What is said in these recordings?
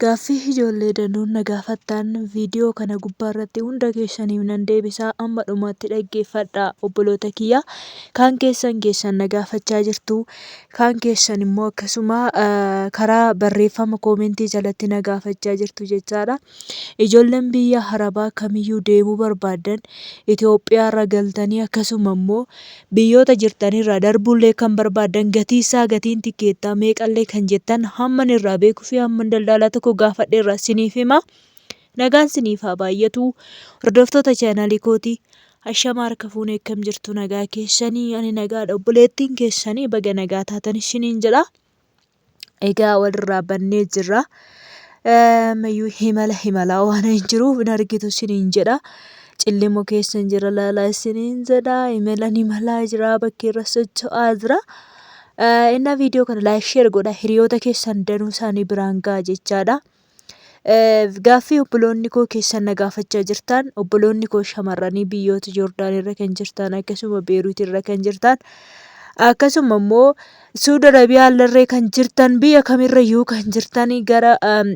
Gaaffii ijoollee danuun na gaafattan viidiyoo kana gubbaa irratti hunda keessaniif nan deebisa. Amma dhumaatti dhaggeeffadhaa obboloota kiyya. Kaan keessan keessan na gaafachaa jirtu. Kaan keessan immoo akkasuma karaa barreeffama koomentii jalatti na gaafachaa jirtu jechaadha. Ijoolleen biyya Arabaa kamiyyuu deemuu barbaaddan Itoophiyaarra galtanii akkasuma immoo biyyoota jirtanirraa darbuullee kan barbaaddan gatii isaa gatiin tikkeettaa meeqallee kan jettan hamman irraa beekuu fi hamman daldaalaa tokko gaafadhe irraa siniif hima. Nagaan siniif haa baay'atu. Hordoftoota chaanaalii kootii ashama harka fuunee akkam jirtu nagaa keessanii ani nagaadha obboleettiin keessanii baga nagaa taatan isiniin jedha. Egaa walirraa bannee jirra. Ammayyuu himala himalaa waan hin jiruuf hin argitu isiniin jedha. Cillimo keessan jira laalaa isiniin jedha. Imalan imalaa jira bakkeerra socho'aa jira. Innaa viidiyoo kana laayik sheer godha hiriyoota keessan danuu isaanii biraan ga'a jechaadha. Gaaffii obboloonni koo keessan na gaafachaa jirtan, obboloonni koo shamarranii biyyoota Joordaan irra kan jirtan, akkasuma Beeruut irra kan jirtan, akkasuma immoo Suudi Arabiyaa illee kan jirtan, biyya kamirra iyyuu kan jirtan gara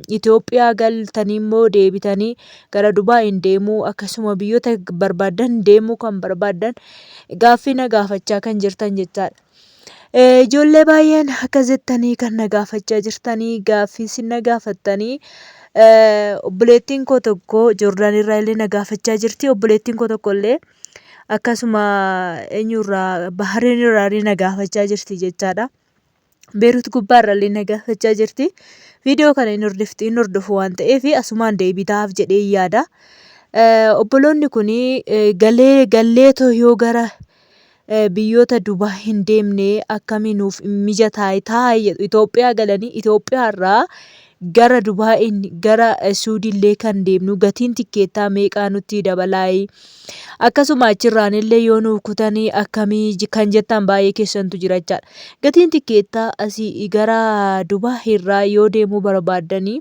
Itoophiyaa galtanii immoo deebitanii gara Dubaayin deemuu, akkasuma biyyoota barbaaddan deemuu kan barbaaddan gaaffii na gaafachaa kan jirtan jechaadha. Ijoollee baay'een akkas jettanii kan na gaafachaa jirtanii gaaffii isin na gaafattanii obboleettiin koo tokko Joordaan irraa illee na gaafachaa jirti. Obboleettiin koo tokko illee akkasuma eenyurraa Bahareen irraa illee na gaafachaa jirti jechaadha. Beerut gubbaa irraa illee na gaafachaa jirti. Viidiyoo kana hin hordofti hin hordofu waan ta'eef asumaan deebii ta'aaf jedhee yaada. Obboloonni kun galee galleetoo yoo gara biyyoota Dubaay hin deemne akkamii nuuf mijataa taa'e jedhu. Itoophiyaa galanii Itoophiyaa irraa gara Dubaayin gara Suudiillee kan deemnu gatiin tikkeettaa meeqaa nutti dabalaayi. Akkasuma achirraan illee yoo nuuf kutanii akkamii kan jettan baay'ee keessantu jira jechaadha. Gatiin tikkeettaa asii gara Dubaay irraa yoo deemuu barbaaddanii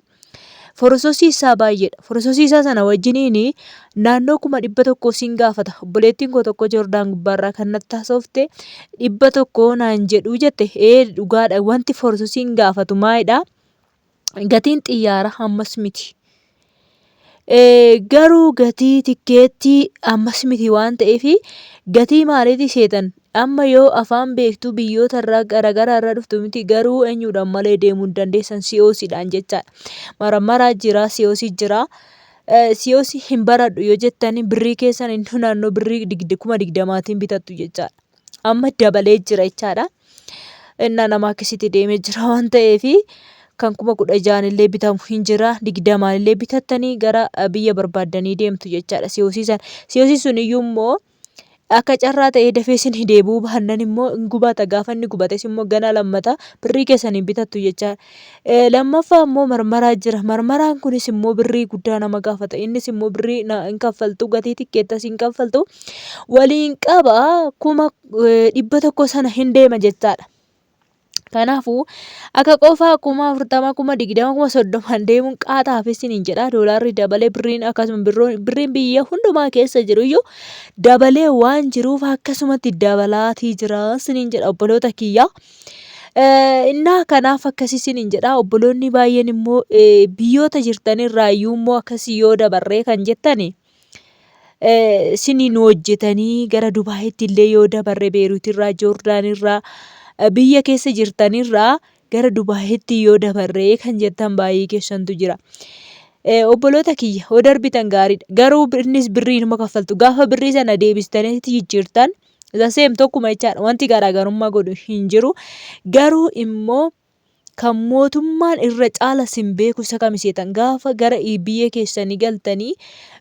Forososii isaa baay'eedha. Forososii isaa sana wajjiniin naannoo 100,000 siin gaafata. Obboleettiin koo tokko Joordaan gubbaarraa kan natti haasofte 100 naan jedhu jette. Ee dhugaadha wanti forososiin gaafatu maalidha? Gatiin xiyyaara hammas miti. Garuu gatii tikkeettii ammas miti waan ta'eef gatii maaliiti seetan? Amma yoo afaan beektu biyyoota irraa garaagaraa irraa dhuftu miti garuu eenyuudhaan malee deemuu hin dandeessan COC dhaan jechaadha. Marammaraa jira COC jira. COC hin baradhu yoo jettan birrii keessan inni naannoo birrii 20,000n bitattu jechaadha. Amma dabalee jira jechaadha. Innaa nama akkasitti deemee jira waan ta'eef kan 16,000n illee bitamu hin jira 20n illee bitattanii gara biyya barbaaddanii deemtu jechaadha. COC sana. COC sun iyyuu immoo akka carraa ta'ee dafee isin deebi'uu baannan immoo hin gubata gaafa inni gubates immoo ganaa lammata birrii keessan hin bitattu jechaadha. Lammaffaa immoo marmaraa jira. Marmaraan kunis immoo birrii guddaa nama gaafata. Innis immoo birrii hin kaffaltu gatii tikkeettas hin kaffaltu. Waliin qaba 100,000 sana hin deema jechaadha. Kanaafuu akka qofaa 40,000, 20,000, 30,000n deemuun qaataaf isiniin jedha. Doolaarri dabalee birriin akkasuma birriin biyya hundumaa keessa jiru iyyuu dabalee waan jiruuf akkasumatti dabalaatii jira isiniin jedha obboloota kiyya. Innaa kanaaf akkasii isiniin jedha. Obboloonni baay'een immoo biyyoota jirtanirraa iyyuu immoo akkasii yoo dabarree kan jettani. Isinii nu hojjetanii gara Dubaayitti illee yoo dabarre Beeruutirraa, Joordaanirraa, biyya keessa jirtanirraa gara Dubaayitti yoo dabarre kan jettan baay'ee keessantu jira. Obboloota kiyya yoo darbitan gaariidha. Garuu innis birrii inuma kaffaltu. Gaafa birrii sana deebistanii jijjiirtan the same tokkuma jechaadha. Wanti garaagarummaa godhu hin jiru. Garuu immoo kan mootummaan irra caala sin beeku isa kami seetan gaafa gara biyya keessanii galtanii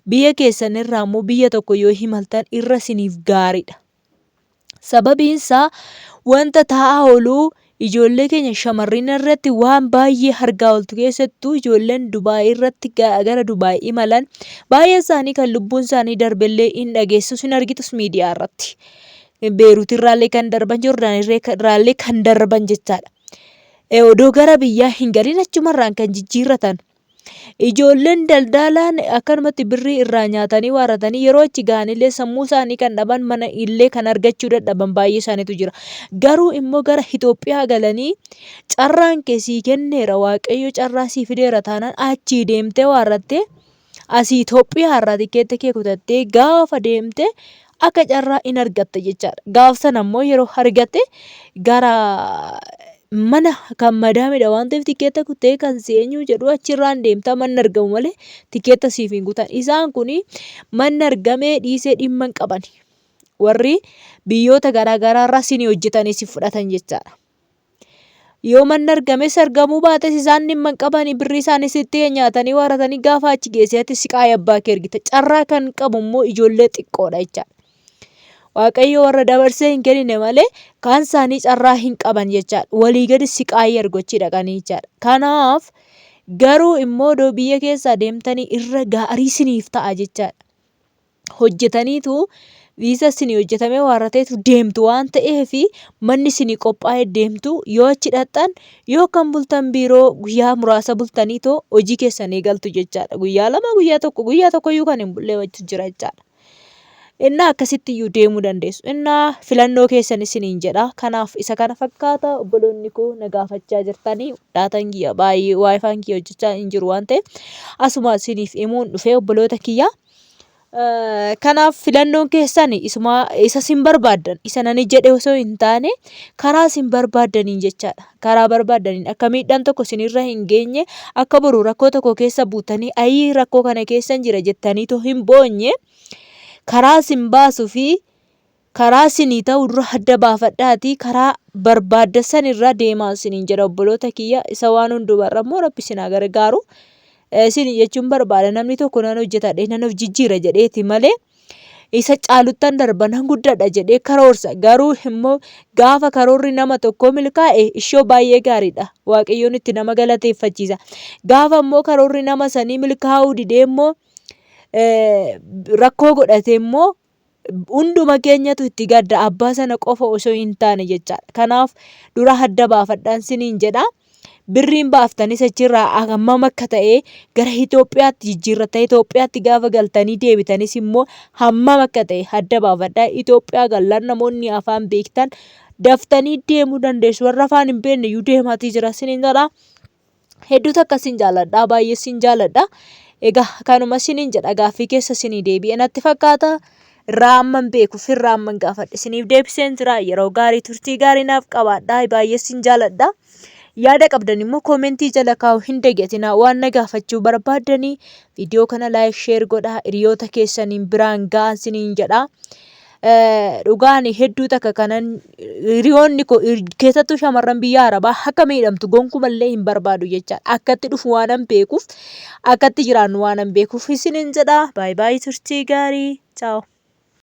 biyya keessan irraa immoo biyya tokko yoo himaltan irra siniif gaariidha. Sababiin isaa wanta taa'aa oolu ijoollee keenya shamarrin irratti waan baay'ee argaa ooltu keessattuu ijoolleen Dubaay irratti gara Dubaay imalan baay'een isaanii kan lubbuun isaanii darbellee hin dhageessus hin argitus miidiyaa irratti. Beeruut irraallee kan darban Joordaan irraallee kan darban jechaadha. Odoo gara biyyaa hin galin achumarraan kan jijjiirratan. Ijoolleen daldaalaan akkanumatti birrii irraa nyaatanii waaratanii yeroo achi ga'anillee sammuu isaanii kan dhaban mana illee kan argachuu dadhaban baay'ee isaaniitu jira. Garuu immoo gara Itoophiyaa galanii carraan kee sii kenneera Waaqayyo carraa sii fideera taanaan achii deemtee waarrattee asii Itoophiyaa irraa tikkeetta kee kutattee gaafa deemte akka carraa in argatta jechaadha. Gaaf sana immoo yeroo argatte gara mana kan madaamidha waan ta'eef tikkeetta kuttee kan si eenyu jedhu achirraan deemta manni argamu malee tikkeetta siif hin kutan. Isaan kun manni argamee dhiisee dhimma hin qaban. Warri biyyoota garaa garaarraa sinii hojjetanii si fudhatan jechaadha. Yoo manni argames argamuu baates isaan dhimma hin qabani birrii isaanii sitti nyaatanii waaratanii gaafa achi geessee ati siqaayii abbaa kee ergita. Carraa kan qabu immoo ijoollee xiqqoodha jechaadha. Waaqayyo warra dabarsee hin kennine malee kaan isaanii carraa hin qaban jechaadha. Walii gadi siqaayii argu achi dhaqanii jechaadha. Kanaaf garuu immoo iddoo biyya keessaa deemtanii irra gaarii isiniif ta'a jechaadha. Hojjetaniitu viisa isinii hojjetamee waarrateetu deemtu waan ta'eef manni isinii qophaa'ee deemtu yoo achi dhaqxan yoo kan bultan biiroo guyyaa muraasa bultaniitoo hojii keessan eegaltu jechaadha. Guyyaa lama guyyaa tokko guyyaa tokkoyyuu kan hin bullee wajji jira jechaadha. Innaa akkasitti iyyuu deemuu dandeessu. Innaa filannoo keessan isiniin jedha. Kanaaf isa kana fakkaata obboloonni koo na gaafachaa jirtanii daatan kiyya baay'ee waayifaan kiyya hojjechaa hin jiru waan ta'eef asuma isiniif himuun dhufee obboloota kiyya. Kanaaf filannoon keessan isuma isa isin barbaaddan isa nani jedhe osoo hin taane karaa isin barbaaddaniin jechaadha. Karaa barbaaddaniin akka miidhaan tokko isinirra hin geenye akka boru rakkoo tokko keessa buutanii ayii rakkoo kana keessan jira jettaniitoo hin boonye karaa isin baasuu fi karaa isinii ta'u dura adda baafadhaatii karaa barbaaddan sanirra deemaa isiniin jedha obboloota kiyya isa waan hundumarra immoo rabbi isin haa gargaaru. Isin jechuun barbaada namni tokko nan hojjetadhe nan of jijjiira jedheeti malee isa caaluttan darba nan guddadha jedhee karoorsa garuu immoo gaafa karoorri nama tokkoo milkaa'e ishoo baay'ee gaariidha waaqayyoon itti nama galateeffachiisa gaafa immoo karoorri nama sanii milkaa'uu didee immoo rakkoo godhate immoo hunduma keenyatu itti gadda abbaa sana qofa osoo hin taane jechaadha. Kanaaf dura adda baafadhaan siniin jedha. Birriin baaftanis achirraa hammam akka ta'e gara Itoophiyaatti jijjiirrattanii Itoophiyaatti gaafa galtanii deebitanis immoo hammam akka ta'e adda baafadhaa. Itoophiyaa gallaan namoonni afaan beektan daftanii deemuu dandeessu. Warra afaan hin beekne iyyuu deemaatii jira siniin jedha. Hedduu takka sin jaaladha baay'ee sin jaaladha. Egaa kanuma sinin jedha gaaffii keessa sinii deebi'e natti fakkaata. Irraa amman beeku firraa amman gaafadhe siniif deebiseen jira. Yeroo gaarii turtii gaarii naaf qabaadha baay'ee sin jaaladha. Yaada qabdan immoo koomentii jala kaa'u hin dagatinaa waan na gaafachuu barbaaddanii viidiyoo kana laayik sheer godhaa hiriyoota keessaniin biraan ga'aa siniin jedha. Dhugaan hedduu takka kanan hiriyoonni koo keessattuu shamarran biyya arabaa akka miidhamtu gonkumallee hin barbaadu jechaadha. Akkatti dhufu waanan beekuuf akkatti jiraannu waanan beekuuf isinin jedha. Baay baay turtii gaarii. Ciao.